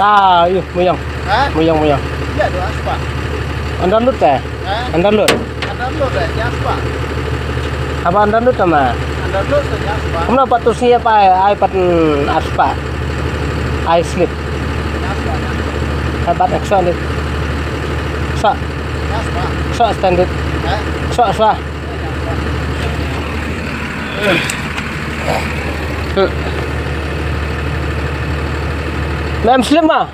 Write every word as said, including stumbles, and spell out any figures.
Ah, ïoh, muyang. Ha? Muyang, muyang. Ïa, dua spah. Anda lut eh? Ha? Anda lut. Anda lut eh, ïa spah. Haba anda lut sama? Anda lut tu ïa spah. Kumno pat tu sih apa ai pat, mm, ar spah. Ai slip. Ïa spah, ïa spah. Ai pat ek spah lut. Sa. Ïa spah. Sa standard. Ha? Sa, sa. Hmm. Mem slip ma?